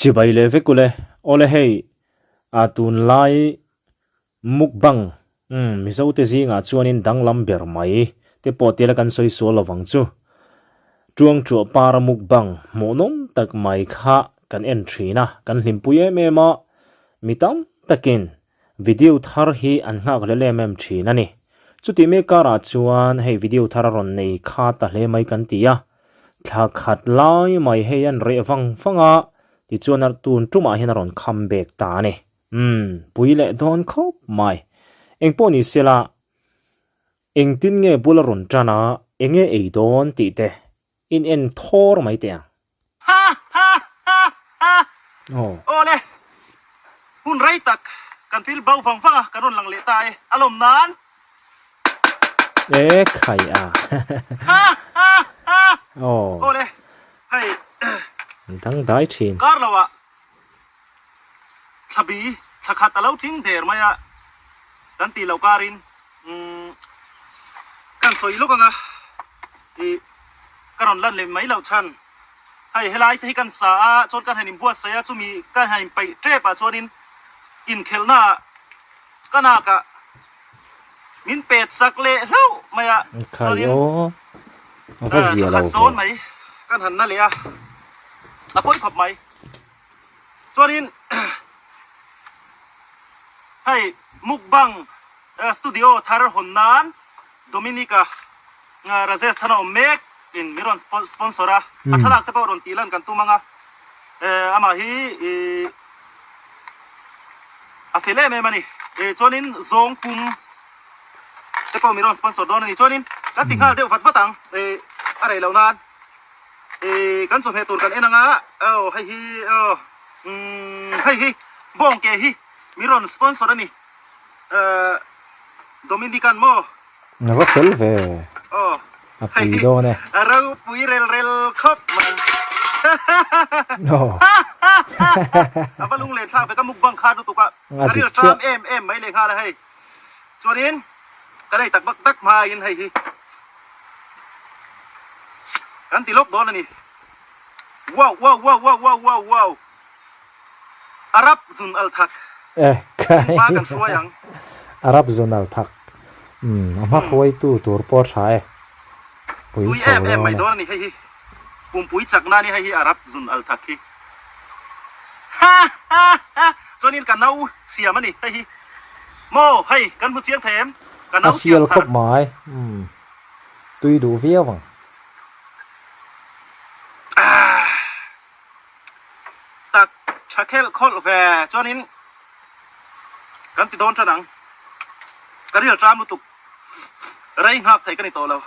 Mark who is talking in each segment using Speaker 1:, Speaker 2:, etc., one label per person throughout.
Speaker 1: Chibai leh vek ule. Awle hei a tunlai mukbang umm Mizo te zingah chuanin danglam ber mai te pawh tila kan sawi sual lovang chu. Tuangtuah para mukbang hmuhnawm tak mai kha kan en thin a, kan hlimpui em em a, mi tam takin Video thar hi an nghak hlel em em thin a ni. Chutih mek karah chuan hei video thar a rawn nei kha ta hle mai kan ti a. Thla khat lai mai hei an reh vang vang a, tichuan a tun tumah hian a rawn kham bek ta a ni. Umm, pui leh dawn khawp mai. Engpawh ni sela, engtin nge bul a rawn tan a, enge ei dawn tih te in en thawr mai teh ang.
Speaker 2: Ha ha ha ha Awle hun rei tak kan pil bo vang vang a kan rawn lang leh ta e a lawm nan.
Speaker 1: E khai a.
Speaker 2: Ha ha ha Awle hei
Speaker 1: Dang dai thin.
Speaker 2: Kar lo ah thlabi thla khat a lo tling der mai a kan tih loh karin kan sawi lawk ang a ih Ka rawn lan leh mai loh chhan. Hei helai te hi kan sa a, chuan kan han inbuatsaih a, chumi kan han inpeih tep ah chuanin inkhelhna ah ka nak ah min pet sak leh hlauh mai a, chuanin thla khat dawn mai kan han na leh a, a pawi khawp mai. Chuanin hei mukbang studio thar hawn nan Dominica Rajesh thana awm mek in min rawn sponsor a, a thlalak te pawh rawn tih lan kan tum ang a, amah hi a fel em em a ni. Chuanin zawng pum te pawh min rawn sponsor dawn a ni. Chuanin kan ti nghal deuh vat vat ang, a rei loh nan kan chawhmeh tur kan en ang a, aw hei hi aw hei hi bawng ke hi min rawn sponsor a ni. Dominican maw?
Speaker 1: A va fel ve.
Speaker 2: Aw.
Speaker 1: A pui dawn e.
Speaker 2: A ropui rel rel khawp mai.
Speaker 1: Aw.
Speaker 2: A va lung len thlak ve ka mukbang kha lutuk a. Ka ril tram em em mai leh nghal a hei. Chuanin ka nei tak bak tak hmain hei hi kan ti lawk dawn a ni. Wow wow wow wow wow wow wow. Arab zun al thak.
Speaker 1: Eh kai.
Speaker 2: Hma kan hruai ang.
Speaker 1: Arab zun al thak. Umm a hma hruaitu tur pawh tha e. Pui
Speaker 2: Tui
Speaker 1: chho
Speaker 2: em em mai
Speaker 1: dawn e.
Speaker 2: dawn a ni hei hi. Pumpui chakna a ni hei hi Arab zun al thak hi. Ha ha ha Chuanin ka nau siam a ni hei hi. Maw hei kan hmu chiang thei em? Ka
Speaker 1: A
Speaker 2: nau siam
Speaker 1: sial
Speaker 2: thar.
Speaker 1: khawp mai. Umm tui duh viau ang.
Speaker 2: Ah. Tak tha khelh khawlh ve chuanin kan ti dawn tan ang. Ka ril tram lutuk rei nghak thei ka ni tawh lo.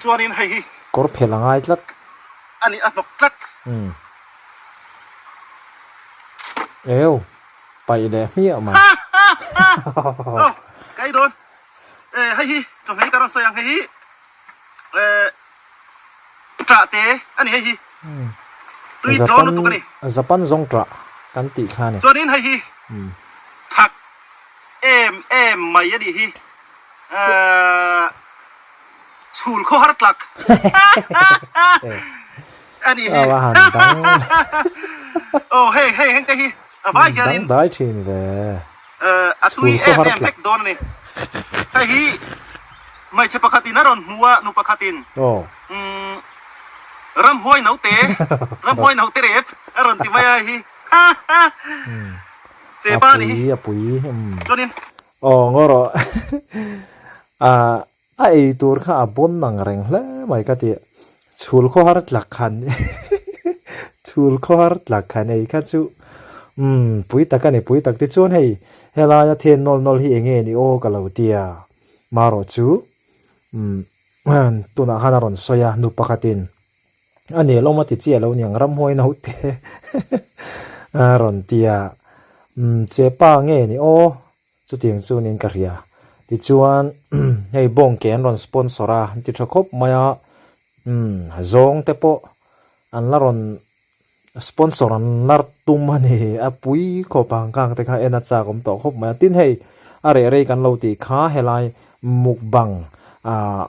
Speaker 2: Chuanin hei hi.
Speaker 1: Kawr phelh a ngai tlat.
Speaker 2: A ni a hnawk tlat.
Speaker 1: Eo paih leh hmiah mai.
Speaker 2: Aw ka ei dawn. Hei hi chawhmeh hi ka rawn sawi ang hei hi. Ṭah te a ni hei hi. Tui tlawn lutuk a ni.
Speaker 1: Japan zawng ṭah kan tih kha a ni.
Speaker 2: Chuanin hei hi thak em em mai a nih hi. Chhul khaw har tlak a nih hi. Aw hei hei heng te hi a vai hianin.
Speaker 1: Dang dai ṭhin ve.
Speaker 2: A tui em em vek dawn a ni. Hei hi hmeichhe pakhatin a rawn hmu a, nu pakhatin ramhuai naute, ramhuai naute rep a rawn ti mai a hei hi. Che pa a ni hi.
Speaker 1: A pui, a pui.
Speaker 2: Chuanin.
Speaker 1: Aw ngaw rawh. A ei tur kha a bawn ang reng hle mai ka ti. Chhul khawhar tlak khan chhul khawhar tlak khan ei kha chu umm pui tak a ni pui tak tichuan hei helaia then nawl nawl hi enge ni aw ka lo tia marawh chu umm tunah khan a rawn sawi a nu pakhatin a nelawm a ti chiah lo niang ramhuai naute a rawn tia umm chepa nge ni aw. Chutiang chu niin ka hria. Tichuan hei bawng ke an rawn sponsor a, an ti tha khawp mai a, umm zawng te pawh an la rawn sponsor an la tum a ni, a pui khawp ang kang te kha en a chak awm tawh khawp mai a. Tin hei a reh rei kan lo tih kha helai mukbang ah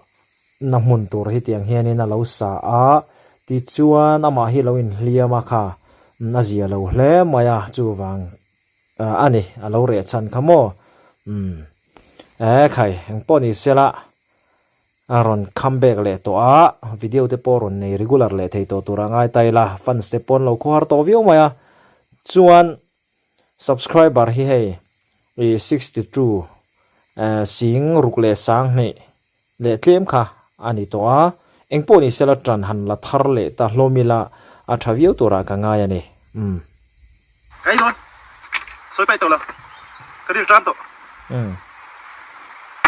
Speaker 1: na hmun tur hi tiang hianin a lo sa a. Tichuan amah hi lo inhliam a kha a zia lo hle mai a, chuvang a ni a lo reh chhan kha maw. Umm e khai engpawh ni sela a rawn come back leh tawh a, video te pawh rawn nei regular leh thei tawh tur a ngai ta ila, fans te pawh an lo khawhar tawh viau mai a, chuan Subscriber hi hei i 62 sing ruk leh sang hnih leh tlem kha a ni tawh a, engpawh ni sela tan han la thar leh ta hlawm ila a tha viau turah ka ngai a ni. Umm.
Speaker 2: Ka ei dawn. Sawi paih tawh lo. Ka ril tan tawh.
Speaker 1: Umm.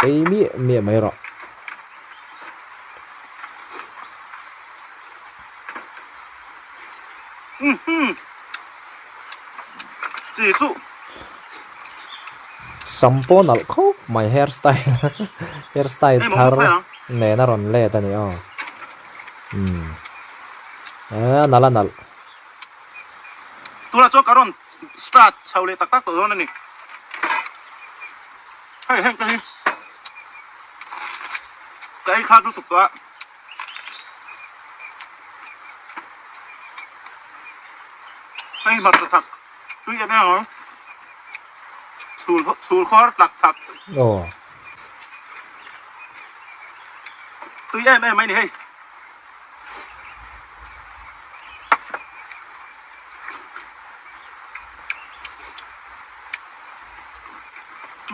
Speaker 1: Ei miah miah mai rawh.
Speaker 2: Umm umm. Chi chu.
Speaker 1: Sam pawh nalh khawp mai hair style hair style thar nen a rawn let a ni aw. Umm a nalh a nalh.
Speaker 2: Tunah chuan ka rawn start chho leh tak tak tawh dawn a ni. Hei heng te hi ka ei khat lutuk tawh a. Hei hmarcha thak tui em em ang chhul chhul khawr tlak thak.
Speaker 1: Aw.
Speaker 2: Tui em em mai ni hei.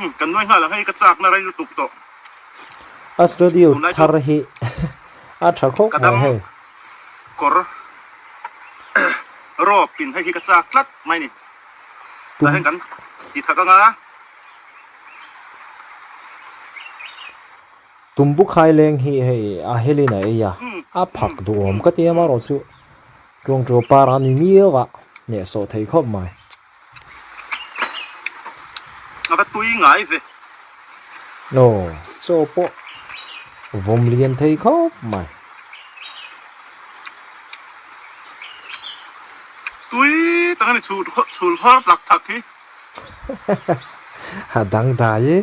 Speaker 2: Um kan nuai nghal ang hei ka chak na rei lutuk tawh.
Speaker 1: A studio thar hi a tha khawp mai hei.
Speaker 2: Kawr rawp in hei hi ka chak tlat mai ni. Tah hian kan ti thak anga.
Speaker 1: Tumbu khai leng hi hei a helin a ei a, a phak duhawm ka ti amarawh chu Tuangtuah par a ni miau a, hnehsawh thei khawp mai.
Speaker 2: A va tui ngai ve.
Speaker 1: Aw, chaw pawh vawm lian thei khawp mai.
Speaker 2: Tui tak a ni chhul chhul khawr tlak thak hi.
Speaker 1: A dangdai e.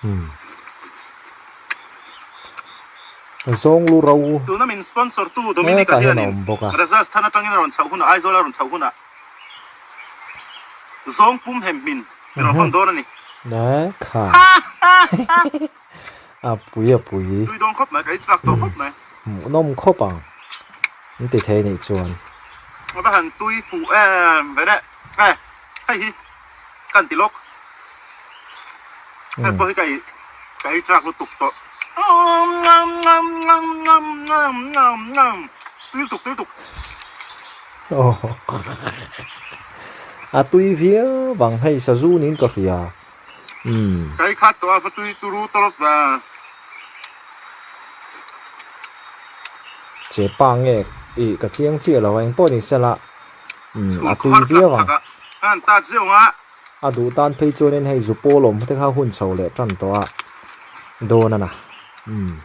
Speaker 1: Umm. Zawng lu ro.
Speaker 2: Tuna min sponsor tu Dominic-a hianin Rajasthan atangin a rawn chhoh hunah, Aizawl a rawn chhoh hunah zawng pum hem hmin i rawn hawn dawn a ni.
Speaker 1: Ne kha. A pui a pui.
Speaker 2: Tui dawn khawp mai, ka ei chak tawh khawp mai.
Speaker 1: Hmuhnawm khawp ang. An ti thei nih chuan.
Speaker 2: A va han tui fuh em ve le. E, hei hi kan ti lawk. Hei pawh hi ka ei ka ei chak lutuk tawh. Tui lutuk tui lutuk.
Speaker 1: A tui viau vang hei sazu niin ka hria. Umm.
Speaker 2: Ka ei khat tawh a va tui turu tawp va.
Speaker 1: Che pa nge i ka chiang chiah lo a engpawh ni sela umm a tui viau ang. A duh tan phei chuanin hei zu pawl awm te kha hun chho leh tan tawh a dawn a na umm.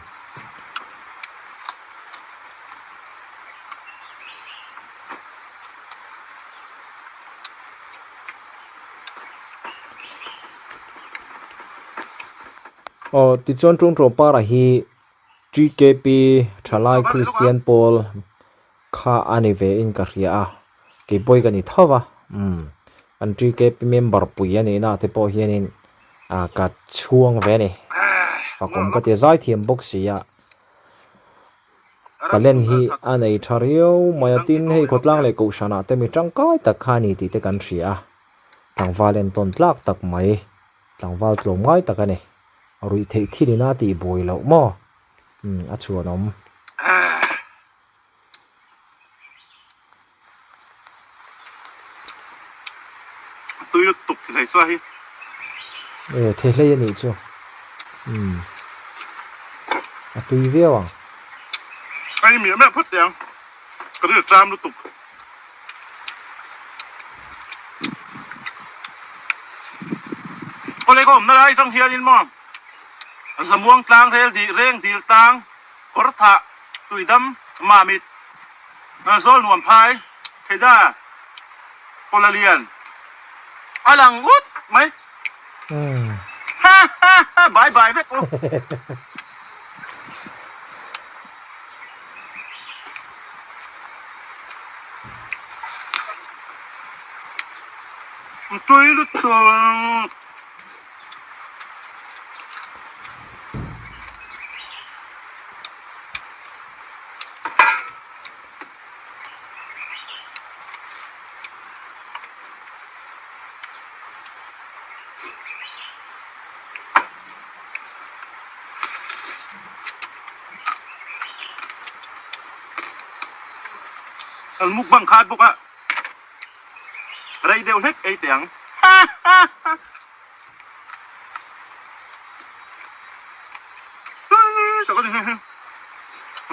Speaker 1: Aw tichuan Tungtawh Para hi TKP Thalai Kristian Pawl kha a ni ve in ka hria a, kei pawh hi ka ni tho va, umm kan TKP member pui a nihna te pawh hianin ah ka chhuang ve a ni, fakawm ka ti a zaithiam bawk si a. Talent hi a nei tha riau mai a, tin hei khawtlang leh kohhranah te mi tangkai tak kha a ni tih te kan hria a, tlangval entawn tlak tak mai, tlangval tlawm ngai tak a ni, ruih theih thil ina tih buai loh maw? Umm a chhuanawm.
Speaker 2: Tui lutuk thei chuan hi.
Speaker 1: E thei hlei a nih chu. Umm. A tui viau ang.
Speaker 2: Ei miah miah phawt teh ang. Ka rilru tram lutuk. Awle ka awmna lai atang hianin maw Zamuang tlang rel dih reng dil tlang kawr thah tuidam mamit Zawl nuam phai Theda Pawla lian a lang ut mai. Ha ha ha bai bai vek u. Tui lutuk. Kan mukbang khat bawk a, rei deuh hlek ei teh ang.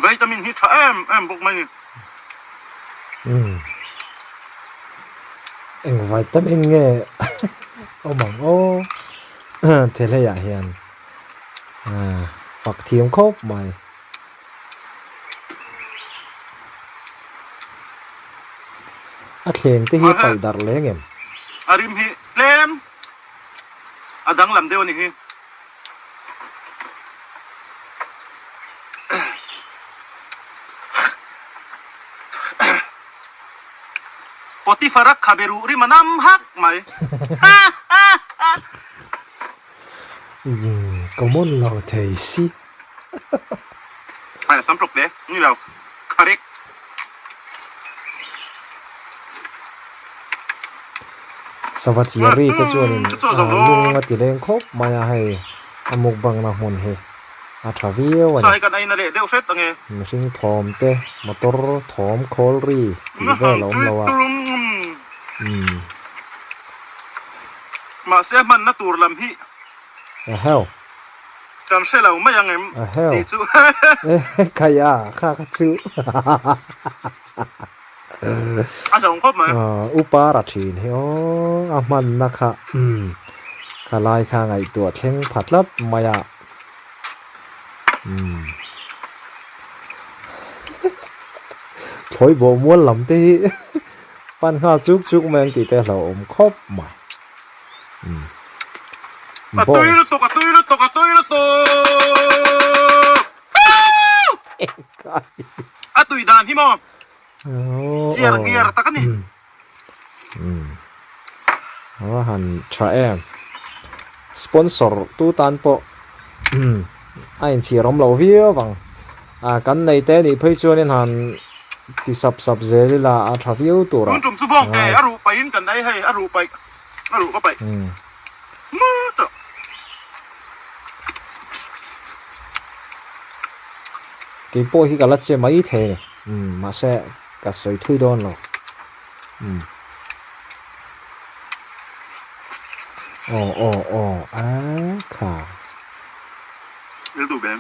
Speaker 2: Vitamin hi tha em em bawk mai ni.
Speaker 1: Umm. Eng vitamin nge awm ang aw Thehleiah hian fak thiam khawp mai. A thleng te hi paih darh leng em?
Speaker 2: A rim hi tlem a danglam deuh a ni hi. Potiphar-a khabe ruh rim a nam hak mai.
Speaker 1: Common lo thei si.
Speaker 2: Ai sam tlawk te ni lo kharek.
Speaker 1: Sava chiari te chuanin lung a ti leng khawp mai a hei a mukbang na hmun hi a tha viau a ni.
Speaker 2: Sai kan aina leh deuh hret ange.
Speaker 1: Mihring thawm te motor thawm khawl ri tih vel a awm lo a. Umm.
Speaker 2: Mahse a hmanna tur lam hi.
Speaker 1: Eheu.
Speaker 2: Kan hre lo mai ang em tih chu.
Speaker 1: Khai a, kha kha chu.
Speaker 2: A hlawm khawp mai.
Speaker 1: Upa ra thin hi aw, a hmanna kha kha lai kha ngaihtuah thleng pha tlat mai a. Thlawi bawh mual lam te hi pan nghal chuk chuk mai ang tih te a hlauhawm khawp mai.
Speaker 2: A tui lutuk, a tui lutuk, a tui lutuk! A tui dan hi maw? Chiar ngiar tak a ni.
Speaker 1: A han tha em. Sponsor tu tan pawh a inchhir awm lo viau vang. Kan nei te nih phei chuanin han ti sap sap zel ila a tha viau tur a.
Speaker 2: Tun tum chu bawk e, a ruh paihin kan ei hei, a ruh paih. A ruh ka paih. Mu tawh.
Speaker 1: Kei pawh hi ka la che mai thei a ni. Umm mahse ka sawi thui dawn lo. Umm. Aw aw aw a kha.
Speaker 2: Il duh bem.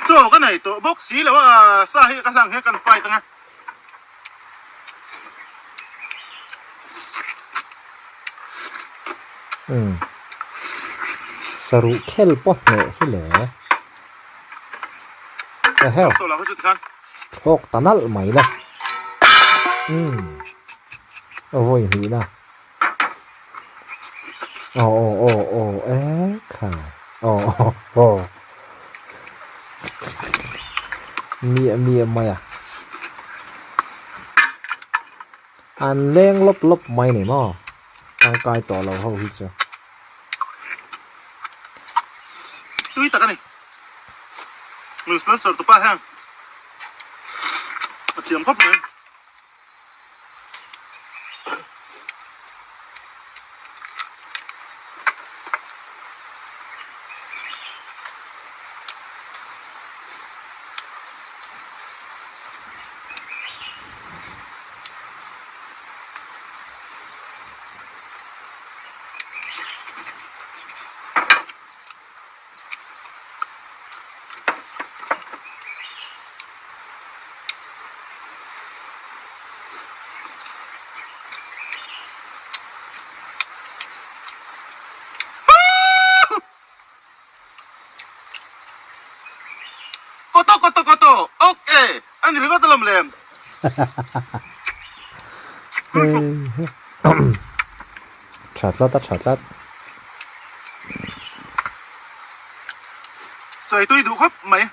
Speaker 2: Chaw ka nei tawh bawk si lo a, sa hi ka hlang hian kan fight ang e.
Speaker 1: Umm. Saruh khel pawh hneh hi le. Eheu. Thlawk ta nalh mai le. Umm. Vawi hnihna. Aw aw aw aw e kha aw aw aw miah miah mai a an leng lawp lawp mai ni maw tangkai tawh lo ho hi chu.
Speaker 2: Tui tak a ni. Min sponsor tupa hian a thiam khawp mai. Koto koto koto ok ani ringawt alawm lem.
Speaker 1: Tha tlat a tha tlat.
Speaker 2: Chawi tui duh khawp mai.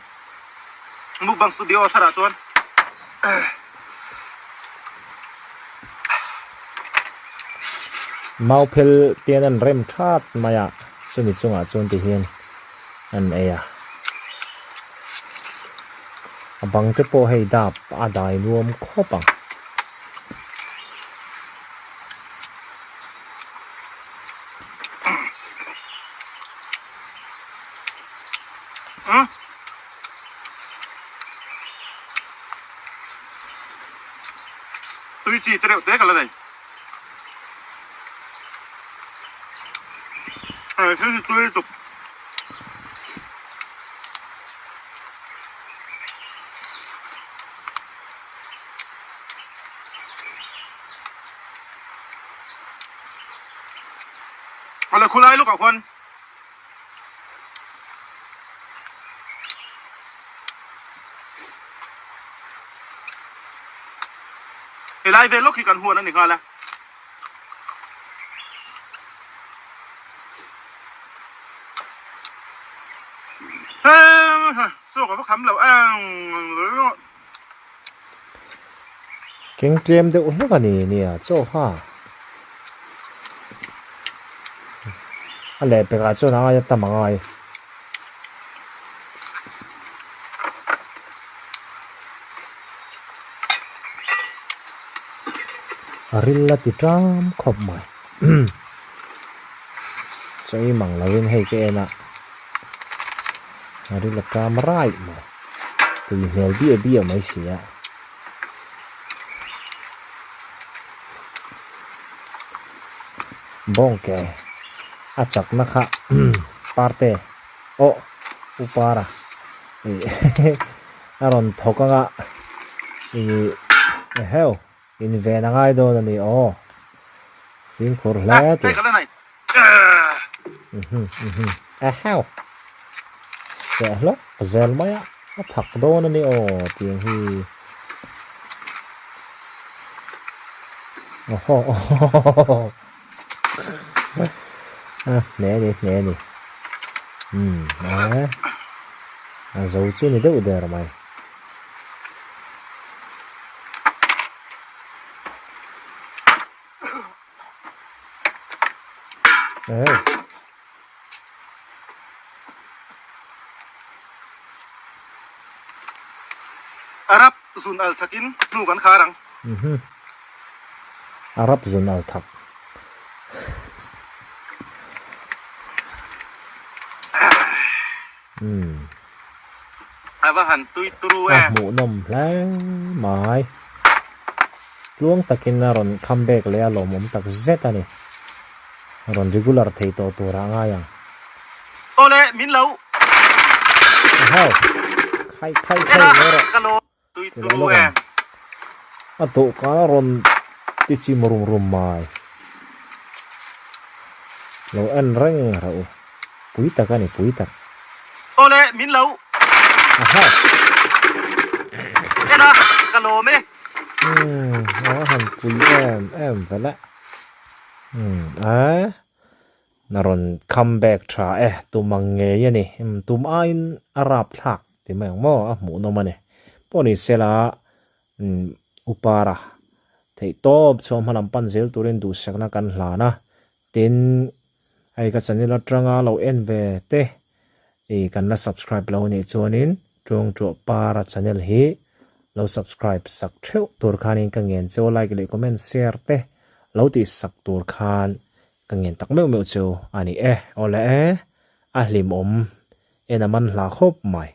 Speaker 2: Mukbang studio tharah chuan.
Speaker 1: Mauphel tian an rem that mai a, chumi chungah chuan ti hian an ei a. A bang te pawh hei dap a dai nuam khawp ang.
Speaker 2: Tui chi te reuh te ka la nei. Hei thil hi tui lutuk. Awle khulai lukah khuan. Helai vel lawk hi kan huan a ni nghal a. Chaw ka va kham lo ang.
Speaker 1: Keng tlem deuh hlek a ni nia chaw kha a lehpek ah chuan a ngai a tam a ngai. A ril a ti ṭam khawp mai chaw i mang lovin hei ka en a a ril a ṭam raih mai tui hmel biah biah mai si a. Bawngke a chakna kha parte aw u para ih a rawn thawk anga ih eheu inven a ngai dawn a ni aw fimkhur hle tih eheu seh hlawk zel mai a a thak dawn a ni aw tiang hi awhaw a hne a ni hne a ni umm a zo chu ni deuh der mai.
Speaker 2: Arab zun al thakin hnu kan khar ang.
Speaker 1: Arab zun al thak.
Speaker 2: A va han tui turu
Speaker 1: em. A hmuhnawm hle mai. Tluang takin a rawn come back leh a lawmawm tak zet a ni. Rawn regular thei tawh turah a ngai ang.
Speaker 2: Awle min lo.
Speaker 1: Ahaw. Khai khai khai mai rawh.
Speaker 2: Ka lawm tui turu em.
Speaker 1: A dawhkan a rawn ti chim rum rum mai. Lo en reng reuh u. Pui tak a ni pui tak.
Speaker 2: Awle min lo.
Speaker 1: Aha.
Speaker 2: En a ka lawm e.
Speaker 1: Umm a han pui em em vel e. Umm a na rawn come back tha e tum ang ngei a ni. Umm tum aiin a rap thlak ti mai ang maw a hmuh nawm a ni. Pawh ni sela umm upara theih tawp chhuah hma lam pan zel turin duhsakna kan hlan a. Tin Hei ka channel atanga lo en ve te i kan la subscribe lo anih chuanin Tuangtuah Para channel hi lo subscribe sak theuh tur khanin ka ngen cheu like leh comment share te lo tih sak tur khan ka ngen tak meuh meuh cheu a ni e. Awle e a hlimawm en a man hla khawp mai.